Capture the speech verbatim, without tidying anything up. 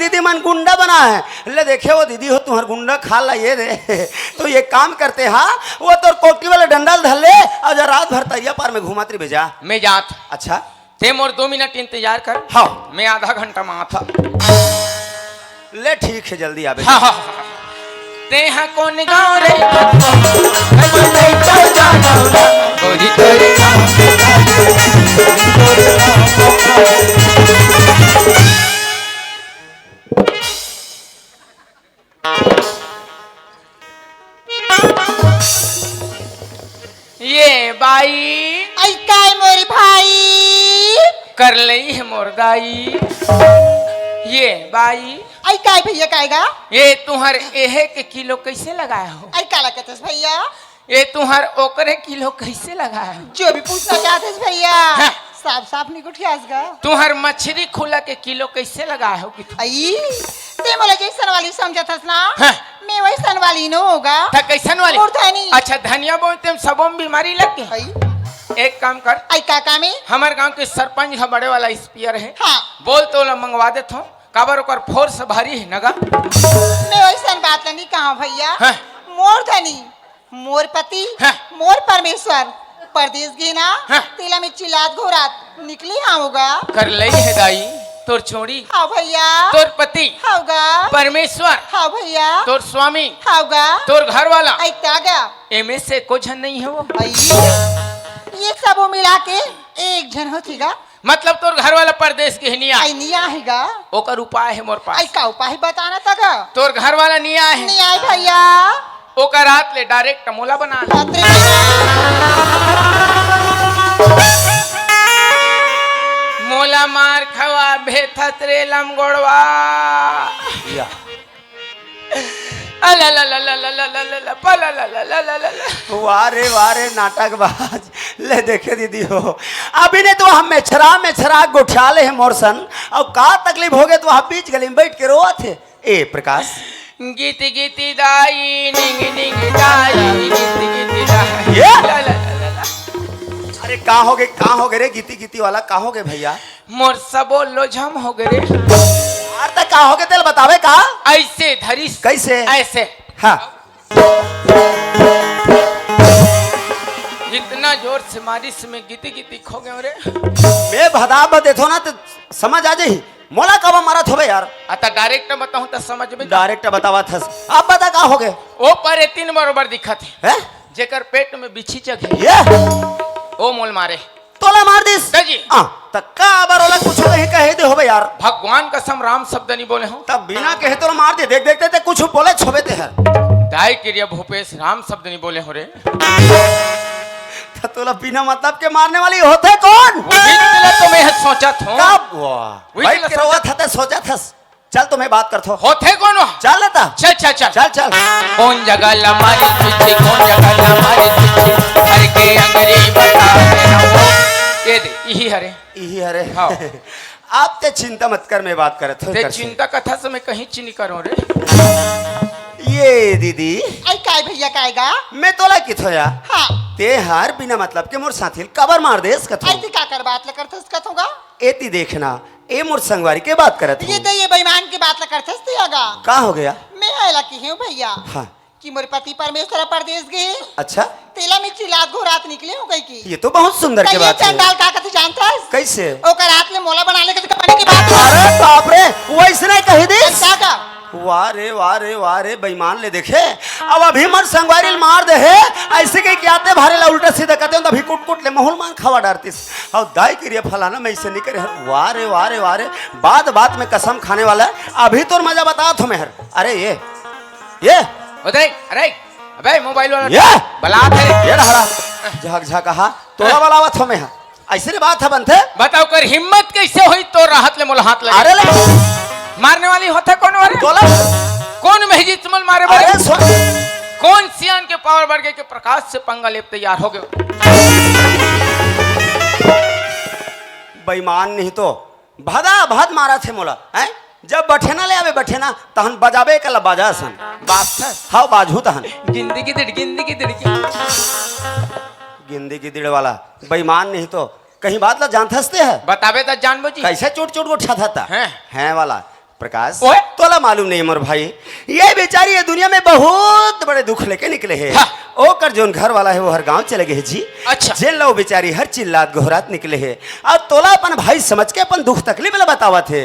दीदी मन गुंडा बना है। ले देखे वो दीदी हो, तुम्हार गुंडा खा ला ये रे। तो ये काम करते हा, वो तोर कोटी वाला डंडा ल धर ले अउ जा रात भर तरिया पार में घूमत रहिबे जा। मैं जात। अच्छा। ते मोर दो मिनट इंतजार कर। हाँ। मैं आधा घंटा में आत हँव। ले ठीक है, जल्दी आबे। हाँ, हाँ, हाँ। ते हा कोन गाँव रे? गोरी तोरी गाँव। ये बाई। अई काय मोर भाई? कर लई है मोर दाई। ये बाई। अई काय भैया, काय गा? ये तुहर एहे के किलो कैसे लगाए हो? अई काला कहतेस भैया? ये तुहर ओकरे किलो कैसे लगाए हो? जो भी पूछना चाहतेस भैया, हाँ। साफ साफ निकुठियास गा। तुहर मछरी खुला के किलो कैसे लगाए हो कि तू? अई, ते मोला जैसन वाली समझत हस ना, हाँ। मैं वैसन वाली नो होगा। त कैसन वाली? मूर्धनी। अच्छा, धनिया बोलते हम सबो में बीमारी लग गई। अई। एक काम कर। अई का काम है? हमर गांव के सरपंच ह बड़े वाला स्पीयर है। हाँ। बोल तो ओला मंगवा देत हो। काबर ओकर फोर्स भारी है नगा। मैं वैसन बात ला नहीं कहा भैया। हाँ। मूर्धनी। मोर पति, हाँ। मोर परमेश्वर, परदेस गे ना, हाँ। तेला में चिल्लात घोरात निकले हावगा। कर लई है दाई, तोर चोरी। हाँ भैया। तोर पति। हावगा। परमेश्वर। हाँ भैया। तोर स्वामी। हावगा। तोर घर वाला। अइता गा। एमे से एको झन नहीं है वो। अई, ये सबो मिला के एक झन होथे गा। मतलब तोर घर वाला परदेस गे हे, नी आए? आई नी आहे गा। ओकर उपाय हे मोर पास। आई का उपाय हे बताना त गा। तोर घर वाला नी आए हे। नी आए भैया। ओकर हाथ ले डायरेक्ट मोला बना ले। बाप रे। मोला मार खवा भेथत रे लमगोड़वा। या। अला ला ला ला ला ला ला ला ला, पला ला ला ला ला ला ला। वाह रे, वाह रे, नाटकबाज। ले देखे दीदी हो, अभी ने तो हम मेछरा मेछरा गोठिया ले हे मोर सन, अउ का तकलीफ होगे त वहाँ बीच गली में बैठ के रोवत हे। ए प्रकाश। गीत गीती दाई, निंग निंग दाई, गीत गीती दाई। ये? ला ला ला ला ला। अरे का होगे, का होगे रे गीती गीती वाला, का होगे भैया? मोर सबो लोझम होगे रे। यार, त का होगे तेला बतावे का? ऐसे धरिस। कैसे? ऐसे। हाँ। इतना जोर से मारिस, मैं गीती गीती खो गेंव रे। मैं भदा बता देथों ना त समझ आ जाही। मोला काबर मारत होबे यार? अता डायरेक्ट बताहूँ त समझ में। डायरेक्ट बतावत हस। अब बता का होगे? ओ परे तीन बरोबर दिखत हे। हैं? जेकर पेट में बिच्छी चघे। ये? ओ मोला मारे। तोला मार दिस? जी। आ, त काबर ओला कुछु कहीं कहे दे होबे यार? भगवान कसम राम शब्द नहीं बोले हों। तब बिना कहे तोला मार दे, देख, देख, देख, कुछु बोले होबे ते हर। दाई किरिया भूपेश राम शब्द नहीं बोले हों रे। त तोला बिना मतलब के मारने वाली होथे कोन? वही तेला तो मैं सोचत हों। कब? वाह। वही बैठ तेला के रोवत सोचत हस, सोचत हस। चल, त मैं बात करथों। होथे कोन? चल ना त। चल, चल, चल। चल, चल। कोन जगह ला मारिस बिच्छी, कोन जगह ला मारिस बिच्छी, हर के अंगरी बता देना वो। ये दे, इही हरे। इही हरे। हाँ। अब ते चिंता मत कर, मैं बात करथों ते एकर से। चिंता कथा से मैं कहीं चिनी करों रे। ये दीदी। आई काय भैया, काय गा? मैं तोला किथों या। हाँ। ते हर बिना मतलब के मोर साथी ल काबर मार देस कथों। आई ते काकर बात ला करथस कथों गा? एती देखना, ए मोर संगवारी के बात करत ये हूँ। तो ये बेईमान के बात ला करथस ते अगा। का होगे? मैं एला किहेंव भैया। हाँ। कि मोर पति परमेश्वर परदेस गे। अच्छा। तेला में चिल्लात घोरात निकले हों कहिके। ये तो बहुत सुंदर त के ये बात हे। चंडाल का कथे जानथस? कैसे? ओकर हाथ ले मोला बना ले के तो कमाने के बात हे। अरे बाप रे, वैसने कहि दिस। ऐसा का? वाह रे, वाह रे, वाह रे, बेईमान ले देखे। अब अभी मोर संगवारी ल मार दे हे, ऐसे कहिके आते भारे ला उल्टा सीधा कहते हो, त अभी कुट कुट ले महुल मान खावा डारतिस। अउ दाई किरिया फलाना मैं ऐसे नहीं करे हर। वाह रे, वाह रे, वाह रे, बात बात में कसम खाने वाला है। अभी तोर मजा बतात हों मैं हर। अरे ये, ये। ओ दे, अरे, अबे मोबाइल वाला ये। बलात हे। ये रहा, झक झक हा, तोला बलावत हों मैं हर। ऐसे रे बात हे बनथे। बताओ कर हिम्मत कैसे होई तोर हाथ ले मोला हाथ लगे? अरे ले। मारने वाली होथे कोन वाले? तोला। कोन महजित मोला मारे बर? अरे सुन। कोन सियान के पावर बढ़ गे के प्रकाश से पंगा लेब तैयार होगे? बेईमान नहीं तो भदा भद मारथे मोला, हैं? जब बठेना ले आबे बठेना, तहन बजाबे कला बाजा सन। बाजथस। हाँ, बाजहूँ तहन। गिंदी गिदिड़, गिंदी गिदिड़, गिंदी। गिंदी गिदिड़ वाला बेईमान नहीं तो कहीं बात ला जानथस ते ह? बताबे त जानबो जी। कैसे चोट चोट गोठियाथस? हैं? हैं वाला। प्रकाश, ओए? तोला मालूम नहीं मोर भाई, ये बेचारी ये दुनिया में बहुत बड़े दुख लेके निकले हे। हाँ। ओकर जोन घर वाला हे वो हर गांव चले गए हे जी। अच्छा। जेन ला वो बेचारी हर चिल्लात गोहरात निकले हे, अउ तोला अपन भाई समझ के अपन दुख तकलीफ ला बतावत हे।